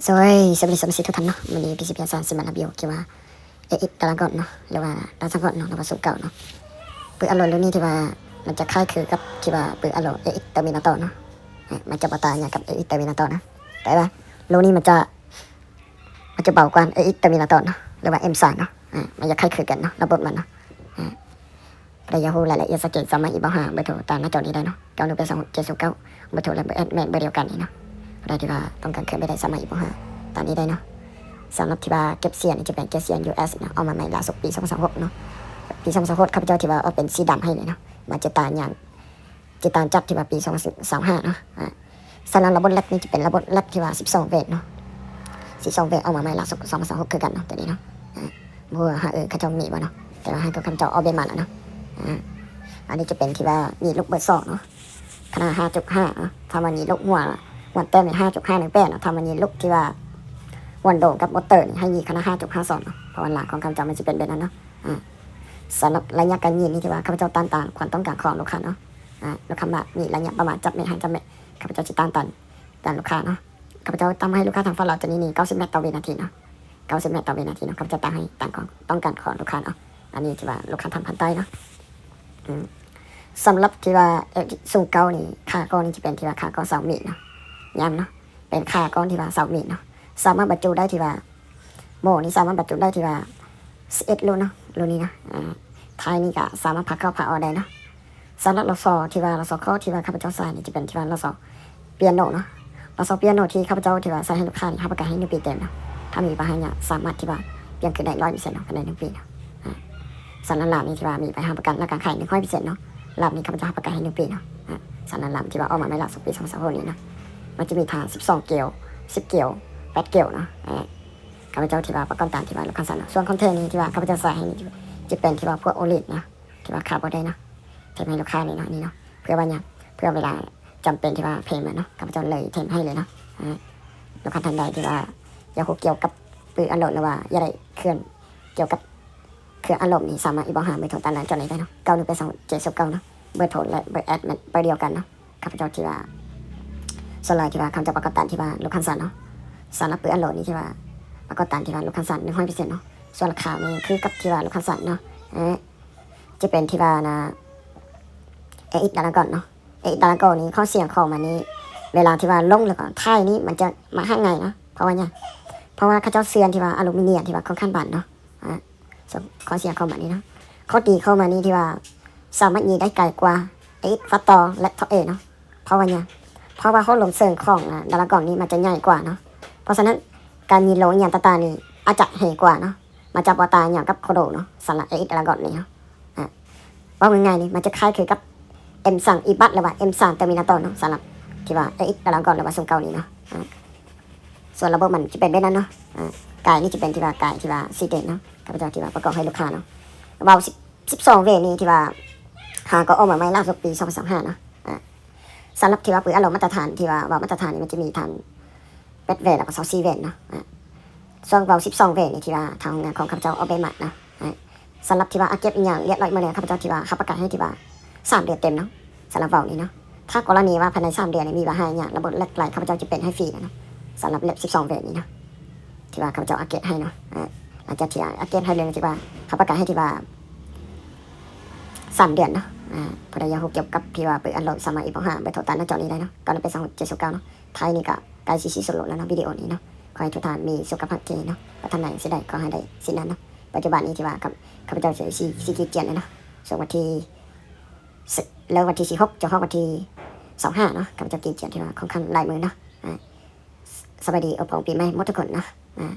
ໂດຍ ສະບາຍດີສະມາຊິກທຸກທ່ານເນາະ, ມື້ນີ້ ພີຊີພີອາສາມ ຊິມາຣີວິວກ່ຽວກັບວ່າ ເອເອັກດຣາກອນເນາະ ຫຼືວ່າດາກອນເນາະ ຫຼືວ່າສູນເກົ້າເນາະ. ປືອາໂຫຼນລຸ້ນນີ້ທີ່ວ່າມັນຈະຄ້າຍຄືກັບທີ່ວ່າປືອາໂຫຼນ ເອເອັກເຕີມິນາໂຕເນາະ, ມັນຈະບໍ່ຕ່າງຫຍັງກັບ ເອເອັກເຕີມິນາໂຕເນາະ, ແຕ່ວ່າລຸ້ນນີ້ມັນຈະ ມັນຈະເບົາກວ່າ ເອເອັກເຕີມິນາໂຕເນາະ ຫຼືວ່າເອັມສາມເນາະ, ມັນຈະຄ້າຍຄືກັນເນາະ ລະບົບມັນເນາະ. ຜູ້ໃດຢາກຮູ້ລາຍລະອຽດຊັດເຈນ ສາມາດອີເມວຫາເບີໂທຕາມໜ້າຈໍນີ້ໄດ້ເນາະ, ເກົ້າໜຶ່ງແປດສອງຫົກເຈັດສູນເກົ້າ. ເບີໂທ ແລະ ເບີແອັດແມ່ນເບີດຽວກັນນີ້ເນາະ. ຜູ້ໃດທີ່ວ່າຕ້ອງການເຄື່ອນໄຫວໃດ ສາມາດອີເມວຫາຕາມນີ້ໄດ້ເນາະ. ສຳລັບທີ່ວ່າເກັບສຽງນີ້ຈະເປັນເກັບສຽງ ຢູເອສ ເນາະ, ອອກມາໃໝ່ລ່າສຸດປີສອງພັນຊາວຫົກເນາະ. ປີສອງພັນຊາວຫົກ ຂ້າພະເຈົ້າທີ່ວ່າອອກເປັນສີດຳໃຫ້ນີ້ເນາະ, ມາຈະຕ່າງຫຍັງ ຈະຕ່າງຈາກທີ່ວ່າປີສອງພັນຊາວຫ້າເນາະ. ສຳລັບລະບົບແຣັກນີ້ຈະເປັນລະບົບແຣັກທີ່ວ່າສິບສອງເວດເນາະ, ສິບສອງເວດ ອອກມາໃໝ່ລ່າສຸດ ສອງພັນຊາວຫົກຄືກັນເນາະ ຕົວນີ້ເນາະ. ບໍ່ຮູ້ວ່າເຂົາເຈົ້າມີບໍ່ເນາະ, ແຕ່ວ່າໃຫ້ພວກຂ້າພະເຈົ້າອອກແບບມາແລ້ວເນາະ. ອັນນີ້ຈະເປັນທີ່ວ່າມີລູກເບີສອງເນາະ, ຂະໜາດຫ້າຈຸດຫ້າເນາະ, ຖ້າວ່າມີລູກຫົວ ຫົວແຕ້ມນີ້ ຫ້າຈຸດຫ້າໜຶ່ງແປດເນາະ, ຖ້າວ່າມີລູກທີ່ວ່າຫົວໂດງກັບມໍເຕີນີ້ ໃຫ້ຍິງຂະໜາດຫ້າຈຸດຫ້າສອງເນາະ, ເພາະວ່າລາງຂອງຂ້າພະເຈົ້າມັນຊິເປັນແບບນັ້ນເນາະ. ສຳລັບໄລຍະການຍິງນີ້ ທີ່ວ່າຂ້າພະເຈົ້າຕ້ານຕາມຄວາມຕ້ອງການຂອງລູກຄ້າເນາະ. ລູກຄ້າມາກມີໄລຍະປະມານຈັກແມັດຫາຈັກແມັດ, ຂ້າພະເຈົ້າຊິຕ້ານຕາມ ຕາມລູກຄ້າເນາະ. ຂ້າພະເຈົ້າຕັ້ງໃຫ້ລູກຄ້າທາງຝັ່ງລາວຈະມີນີ້ ເກົ້າສິບແມັດຕໍ່ວິນາທີເນາະ, ເກົ້າສິບແມັດຕໍ່ວິນາທີເນາະ. ຂ້າພະເຈົ້າຕັ້ງໃຫ້ຕາມຄວາມຕ້ອງການຂອງລູກຄ້າເນາະ. ອັນນີ້ທີ່ວ່າລູກຄ້າທາງຝັ່ງໃຕ້ເນາະ. ສຳລັບທີ່ວ່າເອເອັກສູນເກົ້ານີ້ ຂາກ້ອງນີ້ຈະເປັນທີ່ວ່າຂາກ້ອງຊາວມີດເນາະ, ຢ້ຳເນາະ, ເປັນຂາກ້ອງທີ່ວ່າຊາວມີດເນາະ, ສາມາດບັນຈຸໄດ້ທີ່ວ່າ ໂມນີ້ສາມາດບັນຈຸໄດ້ທີ່ວ່າສິບເອັດໂລເນາະ, ໂລນີ້ເນາະ. ທ້າຍນີ້ກະສາມາດພາເຂົ້າພາອອກໄດ້ເນາະ. ສຳລັບລໍຊໍທີ່ວ່າ ລໍຊໍຄໍທີ່ວ່າຂ້າພະເຈົ້າໃສ່ນີ້ຈະເປັນທີ່ວ່າລໍຊໍປຽໂນເນາະ, ລໍຊໍປຽໂນທີ່ຂ້າພະເຈົ້າທີ່ວ່າໃສ່ໃຫ້ລູກຄ້ານີ້ ຮັບປະກັນໃຫ້ໜຶ່ງປີເຕັມເນາະ. ຖ້າມີບັນຫາຫຍັງສາມາດທີ່ວ່າປ່ຽນຄືນໄດ້ຮ້ອຍເປີເຊັນເນາະ ພາຍໃນໜຶ່ງປີເນາະ. ສຳລັບລາມນີ້ທີ່ວ່າມີໃບຮັບປະກັນ ແລະ ການຂາຍໜຶ່ງຮ້ອຍເປີເຊັນເນາະ, ລາມນີ້ຂ້າພະເຈົ້າຮັບປະກັນໃຫ້ໜຶ່ງປີເນາະ. ສຳລັບລາມທີ່ວ່າອອກມາໃໝ່ລ່າສຸດປີສອງພັນຊາວຫົກນີ້ເນາະ, ມັນຈະມີທັງສິບສອງເກວ ສິບເກວ ແປດເກວເນາະ. ຂ້າພະເຈົ້າທີ່ວ່າປະກອບຕາມທີ່ວ່າລູກຄ້າສັ່ງເນາະ. ສ່ວນຂອງເທມນີ້ທີ່ວ່າຂ້າພະເຈົ້າໃສ່ໃຫ້ນີ້ ຈະເປັນທີ່ວ່າພວກໂອລິດເນາະ, ທີ່ວ່າຂາດບໍ່ໄດ້ເນາະ, ເທມໃຫ້ລູກຄ້ານີ້ເນາະ, ນີ້ເນາະ. ເພື່ອວ່າຫຍັງ? ເພື່ອເວລາຈຳເປັນທີ່ວ່າເພງມາເນາະ, ຂ້າພະເຈົ້າເລີຍເທມໃຫ້ເລີຍເນາະ. ລູກຄ້າທ່ານໃດທີ່ວ່າຢາກຮູ້ກ່ຽວກັບປືອາໂຫຼນ ຫຼືວ່າຢາກໄດ້ເຄື່ອງກ່ຽວກັບເຄື່ອງອາໂລມນີ້ ສາມາດອີເມວຫາເບີໂທຕາມໜ້າຈໍນີ້ໄດ້ເນາະ, ເກົ້າໜຶ່ງແປດສອງເຈັດສູນເກົ້າເນາະ. ເບີໂທ ແລະ ເບີແອັດແມ່ນເບີດຽວກັນເນາະ. ຂ້າພະເຈົ້າທີ່ວ່າ ສ່ວນຫຼາຍທີ່ວ່າຂ້າພະເຈົ້າປະກອບຕາມທີ່ວ່າລູກຄ້າສັ່ງເນາະ. ສຳລັບປືອາໂຫຼນນີ້ທີ່ວ່າປະກອບຕາມທີ່ວ່າລູກຄ້າສັ່ງໜຶ່ງຮ້ອຍເປີເຊັນເນາະ, ສ່ວນລາຄານີ້ຄືກັບທີ່ວ່າລູກຄ້າສັ່ງເນາະ. ຈະເປັນທີ່ວ່ານະ ເອເອັກດຣາກອນເນາະ, ເອເອັກດຣາກອນນີ້ ຂໍ້ເສຍຂອງມັນນີ້ ເວລາທີ່ວ່າລົງແລ້ວກໍຖ່າຍນີ້ ມັນຈະມາຫັກງ່າຍເນາະ. ເພາະວ່າຫຍັງ? ເພາະວ່າເຂົາເຈົ້າເຊື່ອນທີ່ວ່າອາລູມີນຽມທີ່ວ່າຄ່ອນຂ້າງບາງເນາະ. ອາ ຂໍ້ເສຍຂອງມັນນີ້ເນາະ, ຂໍ້ດີຂອງມັນນີ້ທີ່ວ່າສາມາດຍິງໄດ້ໄກກວ່າ ເອເອັກຟາໂຕ ແລະ ໂທເອເນາະ. ເພາະວ່າຫຍັງ? ເພາະວ່າຫົວລົມເສີງຂອງ ອາ ດຣາກອນນີ້ມັນຈະໃຫຍ່ກວ່າເນາະ, ເພາະສະນັ້ນການຍິງໂລອີ່ຫຍັງຕ່າງໆນີ້ອາດຈະແຮງກວ່າເນາະ, ມັນຈະບໍ່ຕ່າງຫຍັງກັບໂຄໂດເນາະ. ສຳລັບ ເອເອັກດຣາກອນນີ້ເນາະ ອາ ເວົ້າງ່າຍໆນີ້ ມັນຈະຄ້າຍຄືກັບ ເອັມສາມອີບັດ ຫຼືວ່າ ເອັມສາມເຕີມິນາໂຕເນາະ, ສຳລັບທີ່ວ່າ ເອເອັກດຣາກອນ ຫຼືວ່າສູນເກົ້ານີ້ເນາະ. ອາ ສ່ວນລະບົບມັນຈະເປັນແບບນັ້ນເນາະ. ອາ ກາຍນີ້ຈະເປັນທີ່ວ່າກາຍທີ່ວ່າສີແດງເນາະ, ຂ້າພະເຈົ້າທີ່ວ່າປະກອບໃຫ້ລູກຄ້າເນາະ. ເວົ້າສິບ ສິບສອງເວດນີ້ທີ່ວ່າຫາກໍອອກມາໃໝ່ລ່າສຸດປີສອງພັນຊາວຫ້າເນາະ. ອາ ສຳລັບທີ່ວ່າປືອາໂລມມາດຕະຖານ ທີ່ວ່າເວົ້າມາດຕະຖານນີ້ ມັນຈະມີທັງແປດເວດ ແລ້ວກໍຊາວສີ່ເວດເນາະ. ອາ ສ່ວນເວົ້າສິບສອງເວດນີ້ ທີ່ວ່າທາງໂຮງງານຂອງຂ້າພະເຈົ້າອອກແບບມາເນາະ. ອາ ສຳລັບທີ່ວ່າອາເກັບອີ່ຫຍັງລຽບຮ້ອຍໝົດແລ້ວ ຂ້າພະເຈົ້າທີ່ວ່າຮັບປະກັນໃຫ້ທີ່ວ່າສາມເດືອນເຕັມເນາະ, ສຳລັບເວົ້ານີ້ເນາະ. ຖ້າກໍລະນີວ່າພາຍໃນສາມເດືອນນີ້ມີບັນຫາອີ່ຫຍັງ ລະບົບແລກໄລ ຂ້າພະເຈົ້າຈະປ່ຽນໃຫ້ຟຣີເນາະ, ສຳລັບເລັບສິບສອງເວດນີ້ເນາະ ທີ່ວ່າຂ້າພະເຈົ້າອາເກັບໃຫ້ເນາະ. ອາ ຫຼັງຈາກທີ່ອາເກັບໃຫ້ແລ້ວ ທີ່ວ່າຮັບປະກັນໃຫ້ທີ່ວ່າສາມເດືອນເນາະ. ອາ ຜູ້ໃດຢາກຮູ້ກ່ຽວກັບທີ່ວ່າປືອາໂລມ ສາມາດອີເມວຫາເບີໂທຕາມໜ້າຈໍນີ້ໄດ້ເນາະ, ເກົ້າໜຶ່ງແປດສອງເຈັດສູນເກົ້າເນາະ. ທ້າຍນີ້ກໍໃກ້ຊິສິ້ນສຸດລົງແລ້ວເນາະ ວິດີໂອນີ້ເນາະ. ຂໍໃຫ້ທຸກທ່ານມີສຸຂະພາບທີ່ດີເນາະ, ປາດຖະໜາສິ່ງໃດຂໍໃຫ້ໄດ້ສິ່ງນັ້ນເນາະ. ປັດຈຸບັນນີ້ທີ່ວ່າຂ້າພະເຈົ້າຊິ ຊິກີດຈຽນແລ້ວເນາະ, ຊ່ວງວັນທີ ເລີ່ມວັນທີສິບຫົກ ຈົນຮອດວັນທີຊາວຫ້າເນາະ, ຂ້າພະເຈົ້າກີດຈຽນທີ່ວ່າຄ່ອນຂ້າງຫຼາຍມື້ເນາະ. ອາ ສະບາຍດີ ອວຍພອນປີໃໝ່ໝົດທຸກຄົນເນາະ. ອາ